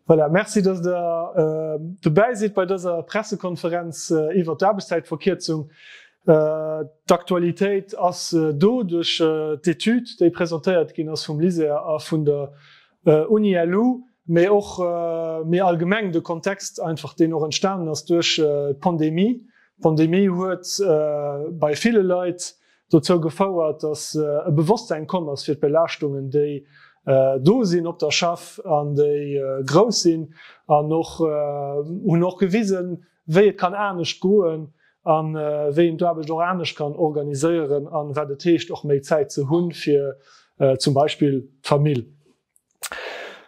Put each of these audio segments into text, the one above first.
Voilà, merci, dass Der dobäi sidd bei dëser Pressekonferenz iwwert d'Aarbechtszäitverkierzung. D'Aktualitéit ass do duerch d'Etüd, déi presentéiert ginn ass vum LISER a vun der Uni-LU, mee och méi allgemeng de Kontext einfach, deen och entstanen ass duerch d'Pandemie. D'Pandemie huet bei ville Leit dozou gefouert, dass e Bewosstsäin komm ass fir d'Belaaschtungen, déi do sinn op der Schaff an déi grouss sinn, an och hunn och gewisen, wéi et kann anescht goen a wéi een d'Aarbecht och anescht kann organiséieren an wat et heescht, och méi Zäit ze hunn fir zum Beispill d'Famill.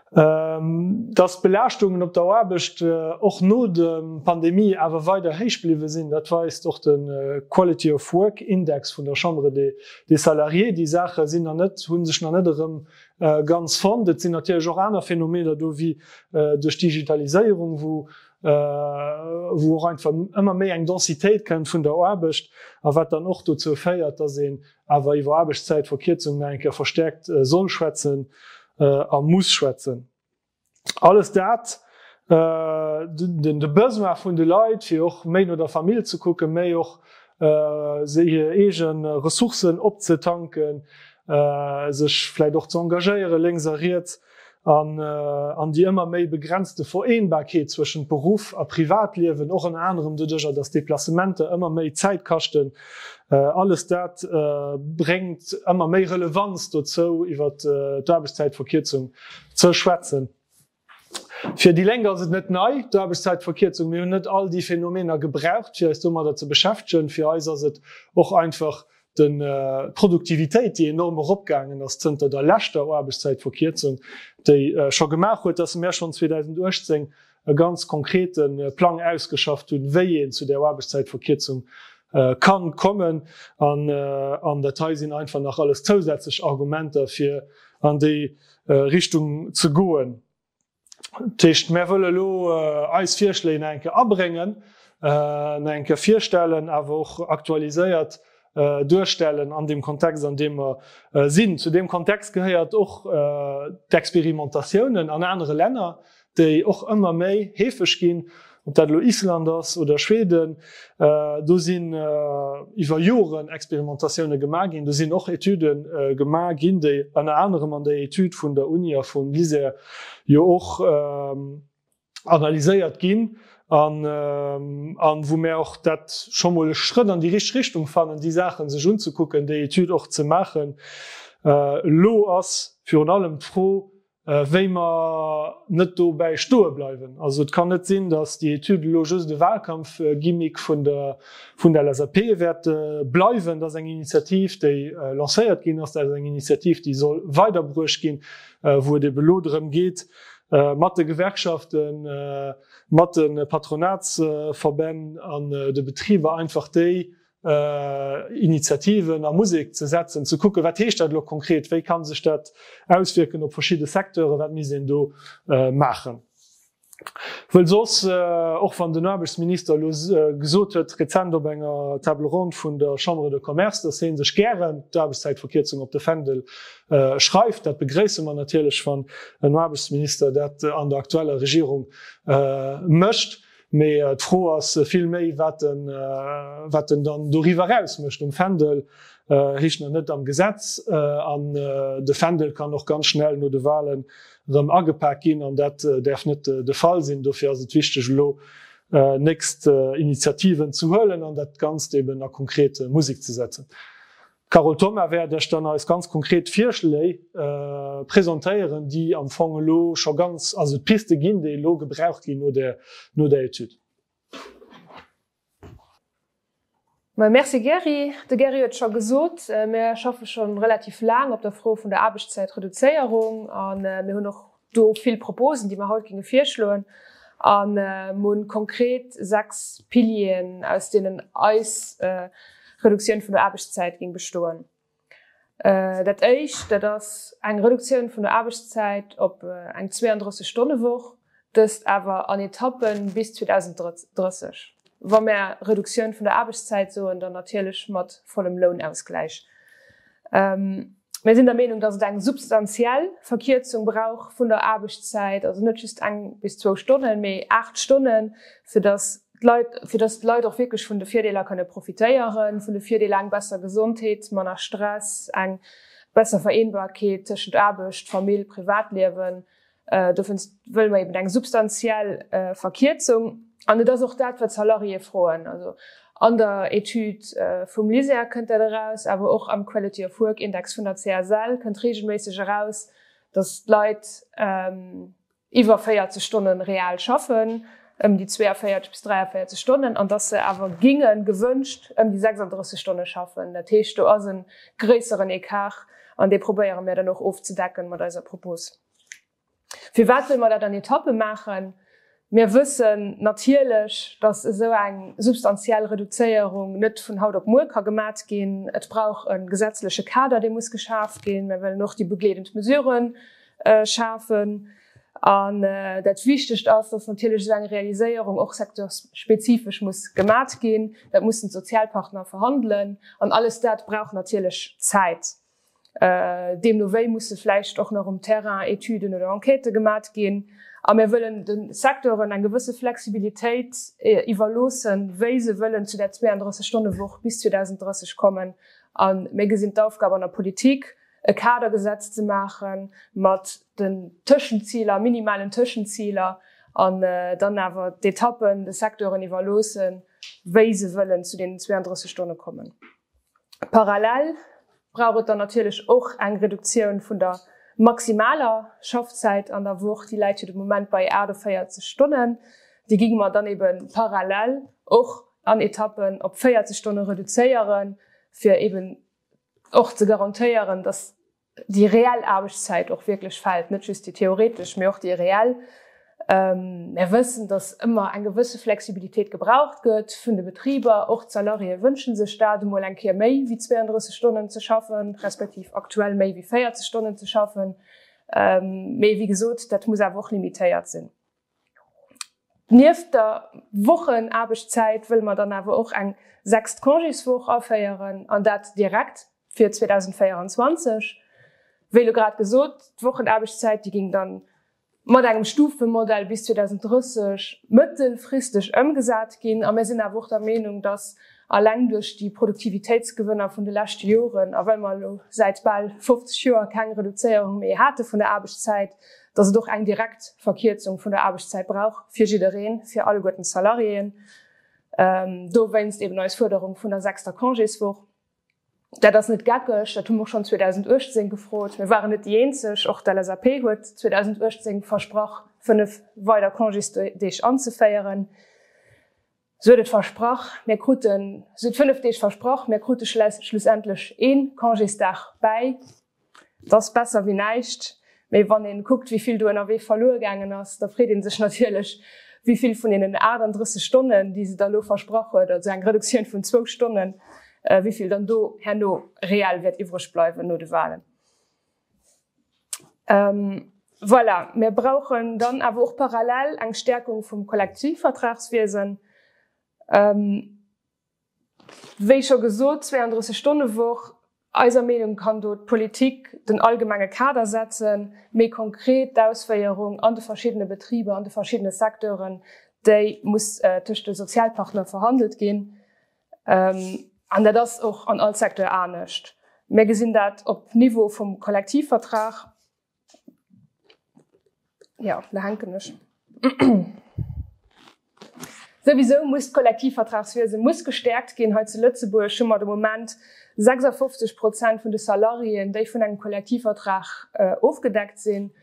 Dass d'Belaaschtungen op der Aarbecht och no der Pandemie awer weider héich bliwwe sinn, dat weist och de Quality of Work Index vun der Chambre des Salariés. Déi Saache sinn nach net, hu sech nach net erëm ganz fonnt. Et sinn natierlech och aner Phänomener do, wéi duerch d'Digitaliséierung, wou wou och einfach ëmmer méi eng Densitéit kënnt vun der Aarbecht a wat dann och dozou féiert, dass een awer iwwer Aarbechtszäitverkierzung nach eng Kéier verstärkt soll schwätzen a muss schwätzen. Alles dat, de Besoin vun de Leit, fir och méi no der Famill ze kucken, méi och hir eege Ressourcen opzetanken, sech vläicht och ze engagéieren lénks a riets, an an déi ëmmer méi begrenzte Vereenbarkeet zwëschent Beruff a Privatliewen, och ënner anerem doduercher, dass Deplacementer ëmmer méi Zäit kaschten, alles dat bréngt ëmmer méi Relevanz dozou, iwwer d'Aarbechtszäitverkierzung ze schwätzen. Fir déi Lénk ass et net nei, d'Aarbechtszäitverkierzung. Mir hunn net all déi Phänomener gebraucht, fir eis domadder ze beschäftegen. Fir eis ass et och einfach d'Produktivitéit, déi enorm eropgaangen ass zënter der leschter Aarbechtszäitverkierzung, déi scho gemaach huet, dass mär schonn 2018 e ganz konkrete Plang ausgeschafft hunn, wéi een zu där Aarbechtszäitverkierzung kann kommen. An dat hei sinn einfach nach alles zousätzlech Argumenter, fir an déi Richtung ze goen. Dat heescht, mär wëlle elo eis Virschléi nach eng Kéier abréngen, nach eng Kéier virstellen, awer och aktualiséiert duerstellen an deem Kontext, an deem mer sinn. Zu deem Kontext gehéiert och d'Experimentatiounen an anere Länner, déi och ëmmer méi heefeg ginn, ob dat elo Island ass oder Schweden, do sinn iwwer Joren Experimentatioune gemaach ginn, do sinn och Etüde gemaach ginn, déi ënner anerem an der Etüd vun der Uni a vum LISER jo och analyséiert ginn an wou mär och dat scho mol e Schrëtt an déi richteg Richtung fannen, déi Saache sech unzekucken, déi Etüd och ze maachen. Elo ass virun allem d'Fro, wéi mer net dobäi stoe bleiwen. Also et kann net sinn, datt déi Etüd elo just e Wahlkampfgimmick vun der vun der LSAP wäert bleiwen. Dat ass eng Initiativ, déi lancéiert ginn ass. Dat ass eng Initiativ, déi soll weiderbruecht ginn, wou et ebe elo drëm geet, mat de Gewerkschaften, mat de Patronatsverbänn an de Betriber einfach déi Initiativen a Musek ze setzen, ze kucken, wat heescht dat elo konkret, wéi ka sech dat auswierken op verschidde Secteuren, wat misst een do maachen. Wëll soss, och wann den Aarbechtsminister elo gesot huet rezent op enger Table ronde vun der Chambre de Commerce, datt hie sech gären d'Aarbechtszäitverkierzung op de Fändel schreift, dat begréisse mer natierlech, wann en Aarbechtsminister dat an der aktueller Regierung mécht, Mee d'Fro ass vill méi, wat en, wat en dann doriwwer eraus mécht. Um Fändel heescht nach net am Gesetz. An de Fändel kann och ganz schnell no de Wahlen erëm agepak ginn. An dat däerf net de Fall sinn. Dofir ass et wichteg, elo nächst Initiativen ze huelen an dat Ganzt eben a konkret Musek ze setzen. D'Carole Thoma wäert Iech dann eis ganz konkret Virschléi presentéieren, déi am Fong elo scho ganz, also d'Piste ginn, déi elo gebraucht ginn no der, no der Etüd. Ma merci Gerry. De Gerry huet scho gesot, mir schaffe scho relativ laang op der Fro vun der Aarbechtszäitreduzéierung a mir hunn och do vill Proposen, déi mer haut géinge virschloen a mer hunn konkret 6 Pilieren, aus deenen eis Reduktioun vun der Aarbechtszäit géing bestoen. Dat éischt, dat ass eng Reduktioun vun der Aarbechtszäit op eng 32 Stonne Woch, dëst awer an Etappen bis 2030. Wa mer Reduktioun vun der Aarbechtszäit soen, dann natierlech mat vollem Lounausgläich. Mir sinn der Meenung, dass et eng substantiell Verkierzung brauch vun der Aarbechtszäit, also net just eng bis zwou Stonnen, mee 8 Stonnen, fir dass d'Leit, fir dass d'Leit och wierklech vun de Virdeeler kënne profitéieren, vun de Virdeeler eng besser Gesondheet, manner Stress, eng besser Vereenbarkeet tëschent Aarbecht, Famill, Privatliewen. Dowéinst wëlle mer eben eng substantiell Verkierzung. An et ass och dat, wat d'Salariéë froen. Also an der Etüd vum LISER kënnt dat eraus, awer och am Quality of Work Index vun der CSL kënnt reegelméisseg eraus, datt d'Leit iwwer 40 Stonne real schaffen, ëm déi 42 bis 43 Stonnen, an datt se awer ginge gewënscht ëm déi 36 Stonne schaffen. Dat heescht, do ass e gréisseren Ecart an dee probéiere mir dann och ofzedecken mat eiser Propos. Firwat wëlle mer dat an Etappe maachen? Mir wëssen natierlech, datt esou eng substantiell Reduzéierung net vun haut op muer ka gemat ginn. Et brauch e gesetzleche Kader, dee muss geschaf ginn. Mir wëllen och déi begleedend Mesurë schafen. An dat Wichtegt ass, datt natierlech esou eng Realiséierung och secteurspezifesch muss gemat ginn. Dat mussen d'Sozialpartner verhandelen. An alles dat brauch natierlech Zäit. Deemno wéi musse vläicht och nach um Terrain Etüden oder Enquêtë gemat ginn. A mir wëllen de Secteuren eng gewësse Flexibilitéit iwwerloossen, wéi se wëllen zu där 32-Stonne-Woch bis 2030 kommen. A mir gesinn d'Aufgab an der Politik, e Kadergesetz ze maache mat den Tëschenziler, minimalen Tëschenziler, an dann awer d'Etappen de Secteuren iwwerloossen, wéi se wëllen zu deenen 32 Stonne kommen. Parallel brauch et dann natierlech och eng Reduktioun vun der maximaler Schaffzäit an der Woch. Déi läit jo de Moment bei 48 Stonnen. Déi géinge mer dann ebe parallel och an Etappen op 40 Stonne reduzéieren, fir eben och ze garantéieren, dass déi reell Aarbechtszäit och wierklech fält, net just déi theoretesch, mee och déi reell. Mir wëssen, datt ëmmer eng gewësse Flexibilitéit gebraucht gëtt vun de Betriber. Och d'Salariéë wënsche sech dat, emol eng Kéier méi wéi 32 Stonnen ze schaffen, respektiv aktuell méi wéi 40 Stonnen ze schaffen. Mee wéi gesot, dat muss awer och limitéiert sinn. Nieft der Wochenaarbechtszäit wëlle mer dann awer och eng sechst Congéswoch aféieren, an dat direkt fir 2024. Wéi elo grad gesot, d'Wochenaarbechtszäit, déi géing dann mat engem Stufemodell bis 2030 mëttelfristeg ëmgesat ginn. A mir sinn awer och der Meenung, dass alleng duerch déi Produktivitéitsgewënner vun de leschte Joren a well mer elo säit bal 50 Joer keng Reduzéierung méi hate vun der Aarbechtszäit, dass et och eng direkt Verkierzung vun der Aarbechtszäit brauch fir jiddereen, fir alleguerten d'Salariéen. Dowéinst eben eis Fuerderung vun der sechster Congéswoch. Dat ass net geckeg, dat hu mer och schonn 2018 gefrot. Mir waren net déi eenzeg, och d'LSAP huet 2018 versprach, fënnef weider Congésdeeg anzeféieren. Se huet et versprach, mir kruten, se huet 5 Deeg versprach, mir krute schlussendlech ee Congésdag bäi. Et ass besser wéi näischt, mee wann ee kuckt, wéi vill do ënnerwee verluer gaangen ass, da freet ee sech natierlech, wéi vill vun deenen 38 Stonnen, déi se da elo versprach huet, also eng Reduktioun vun zwou Stonnen, wéi vill dann do herno reell wäert iwwreg bleiwen no de Wahlen. Voilà, mir brauchen dann awer och parallel eng Stärkung vum Kollektivvertragswiesen. Wéi scho gesot, 32-Stonne-Woch, eiser Meenung kann do d'Politik den allgemenge Kader setzen, méi konkret d'Ausféierung an de verschiddene Betriber, an de verschiddene Secteuren, déi muss tëscht de Sozialpartner verhandelt ginn. An dat ass och an all Secteur anescht. Mir gesinn dat op Niveau vum Kollektivvertrag. Jo, do hänken ech. Souwisou muss d'Kollektivvertragswiese muss gestäerkt ginn. Hei zu Lëtzebuerg hu mer de Moment 56 Prozent vun de Salariéen, déi vun engem Kollektivvertrag ofgedeckt sinn.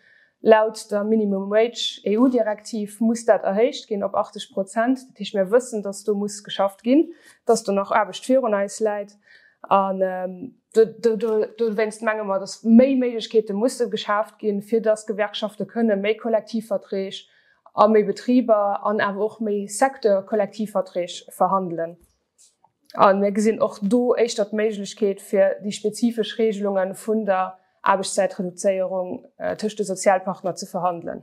Laut der Minimum Wage EU-Direktiv muss dat erhéicht ginn op 80 Prozent. Dat heescht, mir wëssen, dass do muss geschafft ginn, dass do nach Aarbecht virun eis läit. An dowéinst menge mer, dass méi Méiglechkeete musse geschaaft ginn, fir dass Gewerkschafte kënne méi Kollektivverträg a méi Betriber an awer och méi Secteur-Kollektivverträg verhandelen. A mir gesinn och do éischter d'Méiglechkeet, fir déi spezifesch Regelunge vun der Aarbechtszäitreduzéierung tëscht de Sozialpartner ze verhandelen.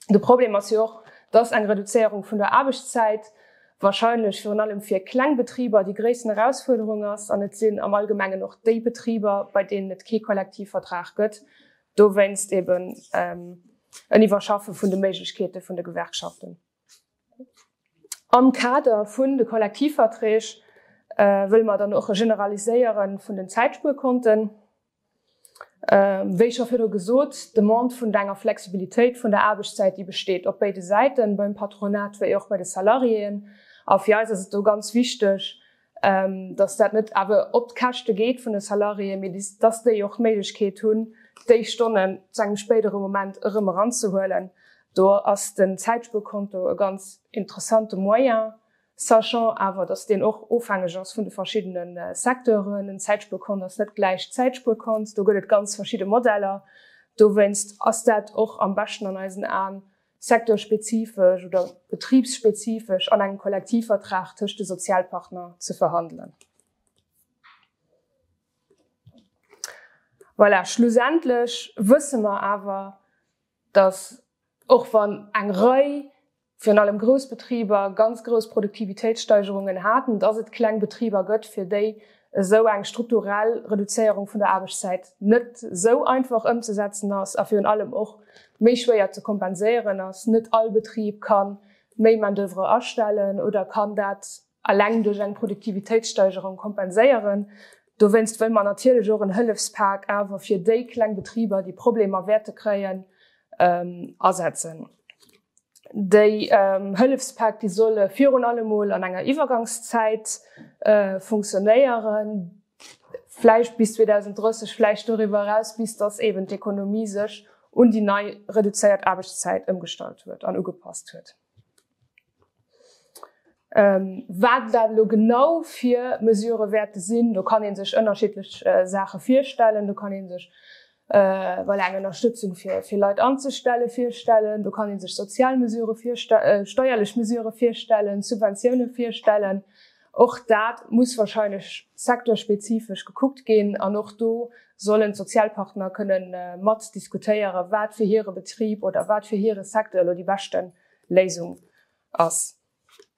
De Problem ass jo och, dass eng Reduzéierung vun der Aarbechtszäit, Wahrscheinlech virun allem fir kleng Betriber déi gréissten Erausfuerderung ass. An et sinn am Allgemengen och déi Betriber, bei deenen et kee Kollektivvertrag gëtt. Dowéinst eben en Iwwerschaffe vun de Méiglechkeete vun de Gewerkschaften. Am Kader vun de Kollektivverträg wëlle mer dann och e Generaliséiere vun den Zäitspuerkonten. Wéi scho virdru gesot, d'Demande vun enger Flexibilitéit vun der Aarbechtszäit, déi besteet op béide Säiten, beim Patronat wéi och bei de Salariéen. A fir eis ass et do ganz wichteg, dass dat net awer op d'Käschte geet vun de Salariéen, mee dass déi och d'Méiglechkeet hunn, déi Stonnen zu engem spéidere Moment erëm eranzehuelen. Do ass den Zäitspuerkonto e ganz interessante Moyen. Sachant awer, dass deen och ofhängeg ass vun de verschiddene Secteuren. En Zäitspuerkont ass net gläich Zäitspuerkont, do gëtt et ganz verschidde Modeller. Dowéinst ass dat och am beschten an eisen Aen secteurspezifesch oder betribsspezifesch an engem Kollektivvertrag tëscht de Sozialpartner ze verhandelen. Voilà, schlussendlech wësse mer awer, dass och wann eng Rei virun allem grouss Betriber ganz grouss Produktivitéitssteigerungen haten, dass et kleng Betriber gëtt, fir déi esou eng strukturell Reduzéierung vun der Aarbechtszäit net esou einfach ëmzesetzen ass a virun allem och méi schwéier ze kompenséieren ass. Net all Betrib ka méi Main-d'oeuvre astellen oder kann dat eleng duerch eng Produktivitéitssteigerung kompenséieren. Dowéinst wëlle mer natierlech och en Hëllefspak awer fir déi kleng Betriber, déi Problemer wäerte kréien, asetzen. Déi Hëllefspäck, déi solle virun allem mol an enger Iwwergangszäit funktionéieren, vläicht bis 2030, vläicht doriwwer eraus, bis datt eeben d'Ekonomie sech un déi nei reduzéiert Aarbechtszäit ëmgestallt huet an ugepasst huet. Wat dat elo genau fir Mesurë wäerte sinn, do kann ee sech ënnerschiddlech Saache virstellen. Do kann ee sech voilà, eng Ënnerstëtzung fir, fir Leit anzestelle virstellen, do kann ee sech sozial Mesurë virstellen, steierlech Mesurë virstellen, Subventioune virstellen. Och dat muss wahrscheinlech secteurspezifesch gekuckt ginn an och do sollen d'Sozialpartner kënne mat diskutéieren, wat fir hire Betrib oder wat fir hire Secteur elo déi beschte Léisung ass.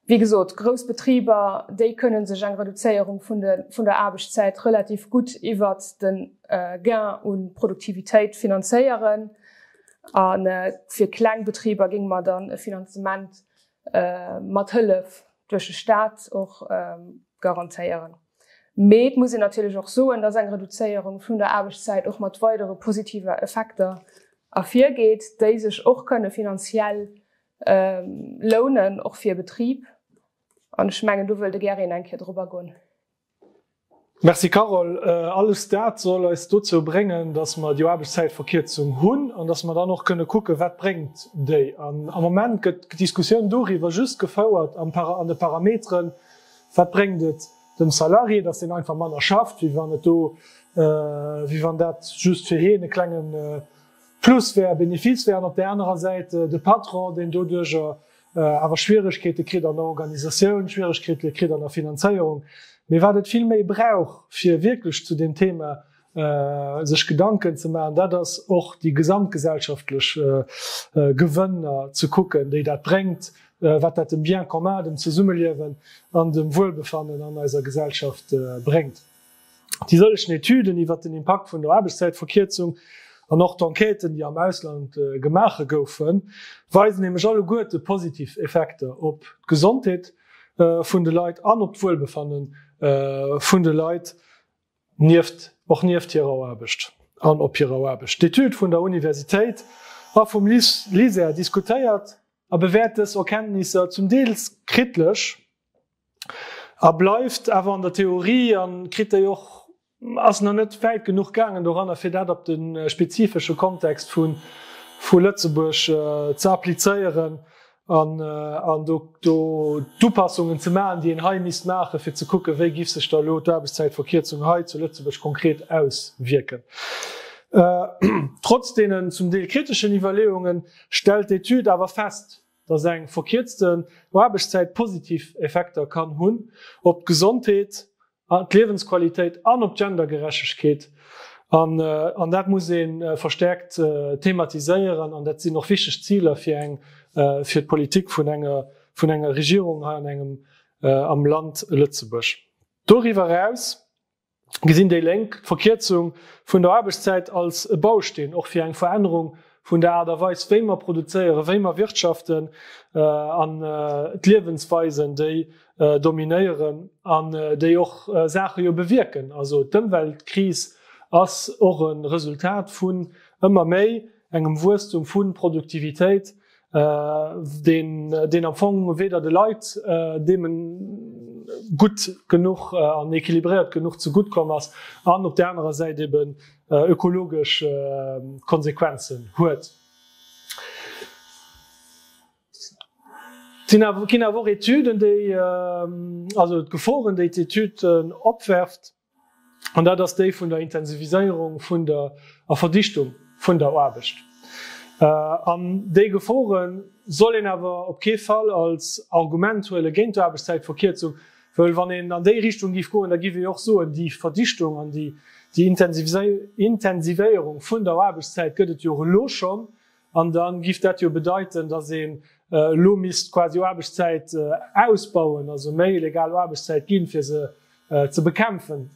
Wéi gesot, grouss Betriber, déi kënne sech eng Reduzéierung vun der Aarbechtszäit relativ gutt iwwert de Gain u Produktivitéit finanzéieren. A fir kleng Betriber géinge mer dann e Finanzement mat Hëllef duerch de Staat och garantéieren. Mee et muss een natierlech och soen, dass eng Reduzéierung vun der Aarbechtszäit och mat weidere positive Effekter ervirgeet, déi sech och kënne finanziell lounen, och fir e Betrib. An ech mengen, do wëll de Gerry eng Kéier drop agoen. Merci Carole. Alles dat soll eis dozou bréngen, dass mer déi Aarbechtszäitverkierzung hunn an dass mer dann och kënne kucken, wat bréngt déi. An am Moment gëtt d'Diskussioun doriwwer just gefouert an de Parameteren, wat bréngt et dem Salarié, dass deen einfach manner schafft, wéi wann et do, wéi wann dat just fir hien e klengen Plus wär, Benefice wär, an op där anerer Säit de Patron, deen doduerjer awer Schwieregkeete kritt an der Organisatioun, Schwieregkeete kritt an der Finanzéierung. Mee wat et vill méi brauch, fir wierklech zu deem Thema sech Gedanken ze maachen, dat ass och déi gesamtgesellschaftlech Gewënner ze kucken, déi dat bréngt, wat dat dem Bien commun, dem Zesummeliewen an dem Wuelbefannen an eiser Gesellschaft bréngt. Déi sëllegen Etüden iwwert den Impakt vun der Aarbechtszäitverkierzung an och d'Enquêten, déi am Ausland gemaache goufen, weisen nämlech alleguerte positiv Effekter op d'Gesondheet vun de Leit an op d'Wuelbefanne vun de Leit, nieft och nieft hirer Aarbecht an op hirer Aarbecht. D'Etüd vun der Universitéit a vum LISER diskutéiert a bewäert dës Erkenntnisser zum Deels kritlech, A bleift awer an der Theorie an kritt déi och, ass nach net wäit genuch gaangen doranner, fir dat op de spezifesche Kontext vu vu Lëtzebuerg ze applizéieren an an do do d'Upassungen ze maachen, déi een hei misst maachen, fir ze kucken, wéi giff sech da elo d'Aarbechtszäitverkierzung hei zu Lëtzebuerg konkret auswierken. Trotz deenen zum Deel kriteschen Iwwerleeungen stellt d'Etüd awer fest, dass eng verkierzten Aarbechtszäit positiv Effekter kann hunn op d'Gesondheet, d'Liewensqualitéit an op d'Gendergerechtegkeet. An an dat muss ee verstärkt thematiséieren an dat sinn och wichteg Ziler fir eng fir d'Politik vun enger. vun enger Regierung hei an engem am Land Lëtzebuerg. Doriwwer eraus gesinn déi Lénk d'Verkierzung vun der Aarbechtszäit als e Bausteen och fir eng Verännerung vun der Aart a Weis, wéi mer produzéieren, wéi mer wirtschaften an d'Liewensweisen, déi dominéieren an déi och Saache jo bewierken. Also d'Ëmweltkris ass och e Resultat vun ëmmer méi engem Wuesstum vu Produktivitéit, deen deen am Fong weder de Leit deem en gutt genuch an équilibréiert genuch zegutt komm ass an op där anerer Säit eben ökologesch Konsequenzen huet. Et ginn awer och Etüden, déi, also d'Geforen, déi d'Etüd opwerft, An dat ass déi vun der Intensiviséierung vun der a Verdichtung vun der Aarbecht. An déi Gefore soll een awer op kee Fall als Argument huele géint d'Aarbechtszäitverkierzung, wëll wann een an déi Richtung géif goen, da géif ee jo och soen, déi Verdichtung an déi Intensivéierung vun der Aarbechtszäit gëtt et jo och elo schonn. An da géif dat jo bedeiten, datt een elo misst quasi Aarbechtszäit ausbauen, also méi legal Aarbechtszäit ginn, fir se ze bekämpfen.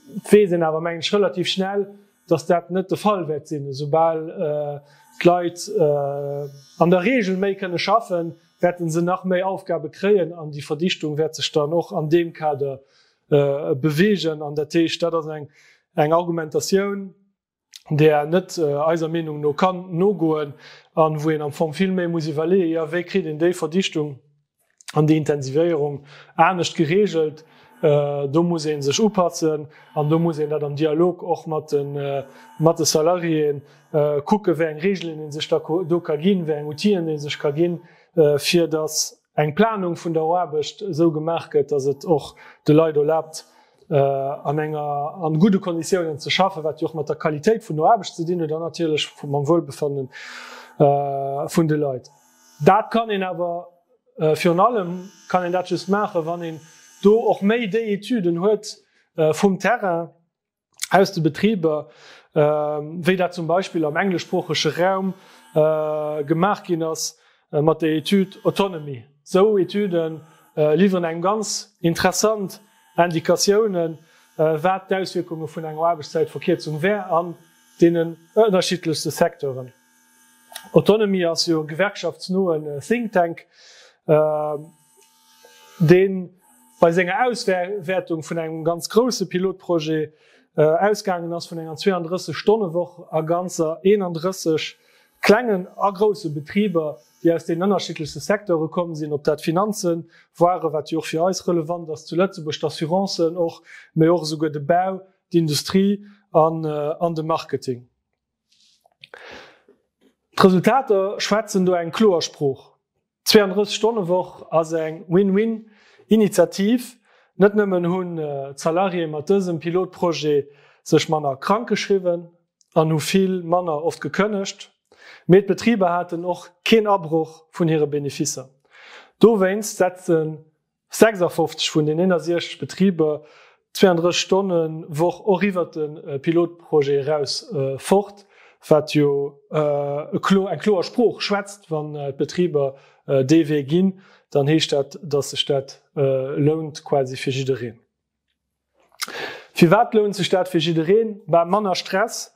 Et weess een awer, mengen ech, relativ schnell, datt dat net de Fall wäert sinn. Esoubal d'Leit an der Regel méi kënne schaffen, wäerte se nach méi Aufgabe kréien an déi Verdichtung wäert sech dann och an deem Kader beweegen. An dat heescht, dat ass eng Argumentatioun, där net eiser Meenung no kann nogoen an wou een am Fong vill méi muss iwwerleeën, jo, wéi kritt een déi Verdichtung an déi Intensivéierung anescht geregelt. Do muss ee sech upassen an do muss een dat am Dialog och mat de mat de Salariéen kucken, wéi eng Regelen ee sech da do ka ginn, wéi eng Outiller ee sech ka ginn, fir datt eng Planung vun der Aarbecht esou gemaach gëtt, datt et och de Leit erlaabt, an enger an gudde Konditiounen ze schaffen, wat jo och mat der Qualitéit vun der Aarbecht ze dinn huet an natierlech mam Wuelbefanne vun de Leit. Dat kann een awer virun allem kann een dat just maachen, wann een do och méi déi Etüden huet vum Terrain, aus de Betriber, wéi dat zum Beispill am engleschsproochege Raum gemaach ginn ass mat der Etüd Autonomy. Esou Etüde liwweren engem ganz interessant Indikatiounen, wat d'Auswierkunge vun enger Aarbechtszäitverkierzung wär an deenen ënnerschiddlechste Secteuren. Autonomy ass jo e gewerkschaftsnoen Think Tank, dee bei senger Auswäertung vun engem ganz grousse Pilotprojet ausgaangen ass vun enger 32 Stonne-Woch a ganzer 31 klengen a grousse Betriber, déi aus deenen ënnerschiddlechste Secteure komm sinn, ob dat Finanze waren, wat jo och fir eis relevant ass zu Lëtzebuerg, d'Assurancen och, mee och esouguer de Bau, d'Industrie an de Marketing. D'Resultater schwätzen do eng kloer Sprooch. D' 32 Stonne Woch ass eng Win-Win Initiativ. Net nëmmen hunn d'Salariéë mat dësem Pilotprojet sech manner krank geschriwwen an hu vill manner oft gekënnegt, mee d'Betriber haten och keen Abroch vun hire Beneficer. Dowéinst setzen 56 vun den 61 Betriber d'Zweianddrësseg Stonne Woch och iwwert de Pilotprojet eraus fort, wat jo eng kloer Sprooch schwätzt. Wann d'Betriber dee Wee ginn, dann heescht dat, datt sech dat lount quasi fir jiddereen. Firwat lount sech dat fir jiddereen? Bah, manner Stress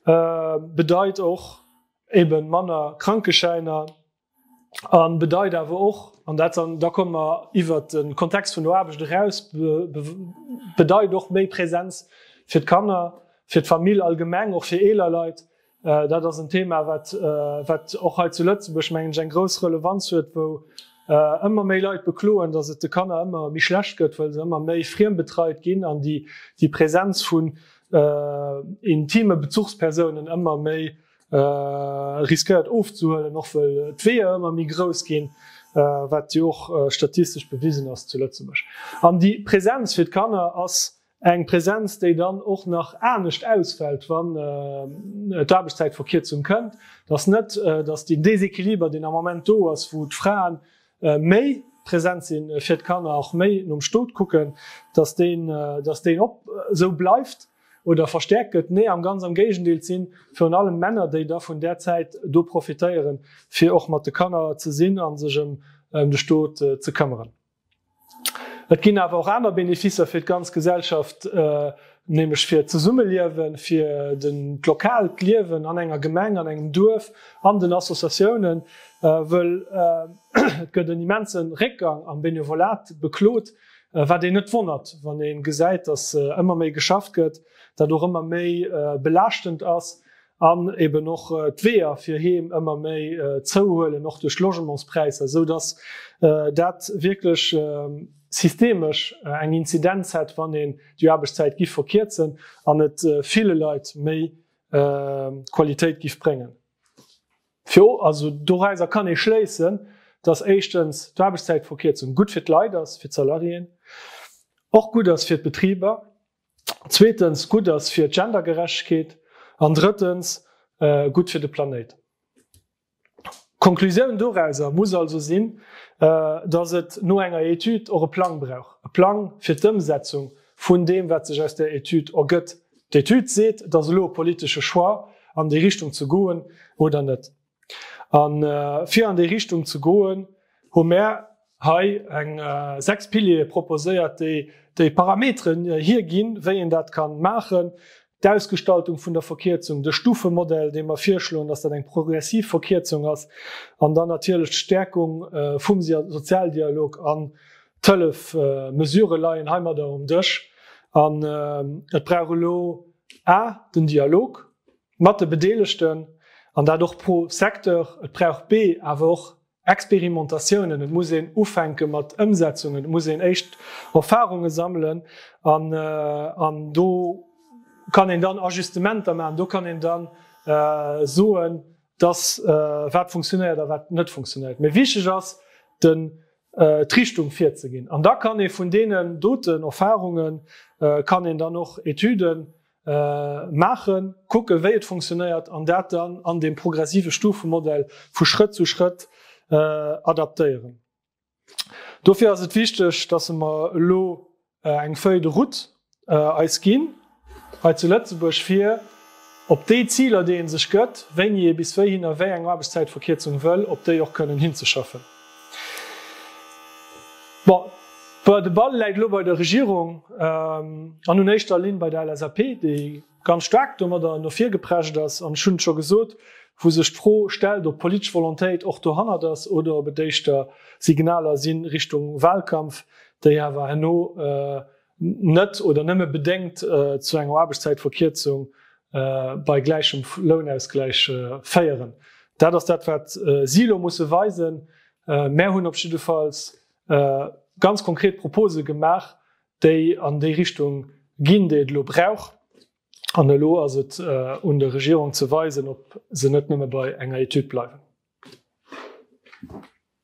bedeit och eben manner Krankeschäiner. A bedeit awer och, an dat dann, da komme mer iwwert de Kontext vun der Aarbecht eraus, bedeit och méi Präsenz fir d'Kanner, fir d'Famill allgemeng, och fir eeler Leit. Dat ass en Thema, wat, wat och hei zu Lëtzebuerg, mengen ech, eng grouss Relevanz huet, wou ëmmer méi Leit bekloen, datt et de Kanner ëmmer méi schlecht gëtt, well se ëmmer méi friembetreit ginn an déi, déi Präsenz vun intime Bezuchspersounen ëmmer méi riskéiert ofzehuelen, och wëll d'Weeër ëmmer méi grouss ginn, wat jo och statistesch bewisen ass zu Lëtzebuerg. An déi Präsenz fir d'Kanner ass eng Präsenz, déi dann och nach anescht ausfält, wann d'Aarbechtszäitverkierzung kënnt. Dass net, dass deen Déséquiliber, deen am Moment do ass, wou d'Fraen méi present sinn fir d'Kanner, och méi nom Stot kucken, dass deen, dass deen op esou bleift oder verstäerkt gëtt. Nee, am ganz am Géigendeel, et si virun allem Männer, déi da vun där Zäit do profitéieren, fir och mat de Kanner ze sinn a sech ëm. ëm de Stot ze këmmeren. Et ginn awer och aner Beneficer fir d'ganz Gesellschaft, nämlech fir d'Zesummeliewen, fir d'lokaalt Liewen an enger Gemeng, an engem Duerf, an den Associatiounen, wëll et gëtt en immense Réckgang am Benevolat beklot, wat een net wonnert, wann ee gesäit, datt ëmmer méi geschafft gëtt, dat och ëmmer méi belaaschtend ass an eben och d'Weeër fir heem ëmmer méi zouhuelen, och duerch d'Logementspräisser, esou datt dat wierklech systemesch eng Inzidenz hätt, wann een déi Aarbechtszäit giff verkierzen an et ville Leit méi Qualitéit giff bréngen. Fir also dorauser kann ee schléissen, datt éischtens d'Aarbechtszäitverkierzung gutt fir d'Leit ass, fir d'Salariéen, och gutt ass fir d'Betriber, zweetens gutt ass fir d'Gendergerechtegkeet an drëttens gutt fir de Planéit. D'Konklusioun dorauser muss also sinn, datt et no enger Etüd och e Plang brauch, e Plang fir d'Ëmsetzung vun deem, wat sech aus där Etüd ergëtt. D'Etüd seet, et ass elo e politesche Choix, an déi Richtung ze goen oder net. A fir an déi Richtung ze goen, hu mär hei eng 6 Piliere proposéiert, déi déi Parameteren hierginn, wéi een dat ka maachen, d'Ausgestaltung vun der Verkierzung, de Stufemodell, dee mer virschloen, dass dat eng progressiv Verkierzung ass, an dann natierlech d'Stärkung vum Sozialdialog an d'Hëllef. Mesurë leien heimadder um Dësch an et brauch elo a den Dialog mat de Bedeelegten, an dat och pro Secteur. Et brauch b awer och Experimentatiounen, et muss een ufänke mat Ëmsetzungen, et muss een éischt Erfarunge sammelen an an do kann een dann Ajustementer maachen, do kann een dann soen, dass wat funktionéiert a wat net funktionéiert. Mee wichteg ass den d'Richtung virzeginn an da kann ee vun deenen doten Erfarunge kann een dann och Etüden maachen, kucken, wéi et funktionéiert an dat dann an deem progressive Stufemodell vu Schrëtt zu Schrëtt adaptéieren. Dofir ass et wichteg, dass mer elo eng Feuille de route eis ginn hei zu Lëtzebuerg, fir op déi Ziler, déi ee sech gëtt, wéini ee bis wéihinner wéi eng Aarbechtszäitverkierzung wëll, op déi och kënnen hinzeschaffen. Bon, de Ball läit elo bei der Regierung an un éischter Linn bei der LSAP, déi ganz staark domadder no vir geprescht ass. An ech hunn et scho gesot, wou sech d'Fro stellt, ob politesch Volontéit och dohannert ass oder ob et éischter Signaler si Richtung Wahlkampf, déi awer herno net oder nëmme bedéngt zu enger Aarbechtszäitverkierzung bei gläichem Lounausgläich féieren. Dat ass dat, wat si elo musse weisen. Mär hunn op jiddefalls ganz konkret Propose gemaach, déi an déi Richtung ginn, déi et elo brauch. An elo ass et un der Regierung ze weisen, ob se net nëmme bei enger Etüd bleiwen.